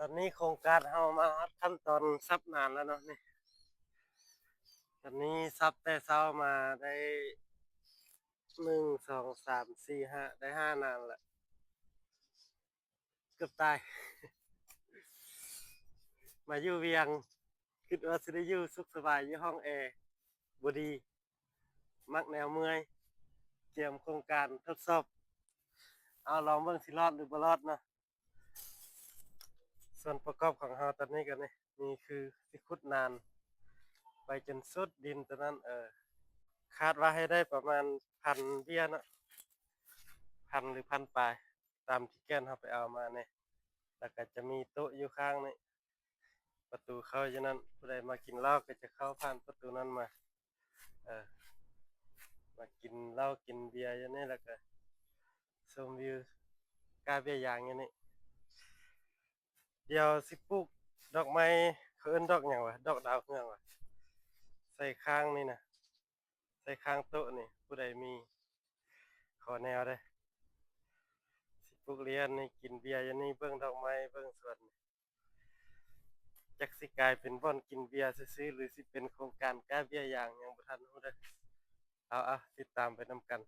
ຕອນນີ້ໂຄງການເຮົາມາຮອດຂັ້ນຕອນສັບນານແລ້ວເນາະນີ້. ຕອນນີ້ສັບແຕ່ເຊົ້າມາໄດ້ ໜຶ່ງ ສອງ ສາມ ສີ່ ຫ້າ ໄດ້ຫ້ານານລະ. ເກືອບຕາຍ. ມາຢູ່ວຽງ ຄິດວ່າຊິໄດ້ຢູ່ສຸກສະບາຍຢູ່ຫ້ອງແອ ບໍ່ດີ ມັກແນວເມື່ອຍ. ກຽມໂຄງການທົດສອບ ເອົາ ລອງເບິ່ງຊິລອດຫຼືບໍ່ລອດເນາະ. ສ່ວນປະກອບຂອງເຮົາຕອນນີ້ກໍນີ້ ນີ້ຄືຊິຂຸດນານໄປຈົນສຸດດິນຕົວນັ້ນ. ເອີ ຄາດວ່າໃຫ້ໄດ້ປະມານພັນເບ້ຍເນາະ ພັນ ຫຼື ພັນປາຍ ຕາມທີ່ແກ່ນເຮົາໄປເອົາມານີ້. ແລ້ວກໍຈະມີໂຕະຢູ່ຂ້າງນີ້ ປະຕູເຂົ້າຢູ່ນັ້ນ ຜູ້ໃດມາກິນເຫຼົ້າກໍຈະເຂົ້າຜ່ານປະຕູນັ້ນມາ. ເອີ ມາກິນເຫຼົ້າກິນເບຍຢູ່ນີ້ ແລ້ວກໍຊົມວິວກ້າເບຍຢາງຢູ່ນີ້. ດຽວຊິປູກດອກໄມ້ ເຂົາເອີ້ນດອກຫຍັງວະ ດອກດາວເຮືອງວະ ໃສ່ຂ້າງນີ້ນະ ໃສ່ຂ້າງໂຕະນີ້. ຜູ້ໃດມີຂໍແນວເດ້. ຊິປູກລຽນນີ້ ກິນເບຍຢູ່ນີ້ ເບິ່ງດອກໄມ້ ເບິ່ງສວນ. ຈັກຊິກາຍເປັນບ່ອນກິນເບຍຊື່ໆ ຫຼື ຊິເປັນໂຄງການກ້າເບຍຢາງ ຍັງບໍ່ທັນຮູ້ເດີ້. ເອົາໆ ຕິດຕາມໄປນຳກັນ.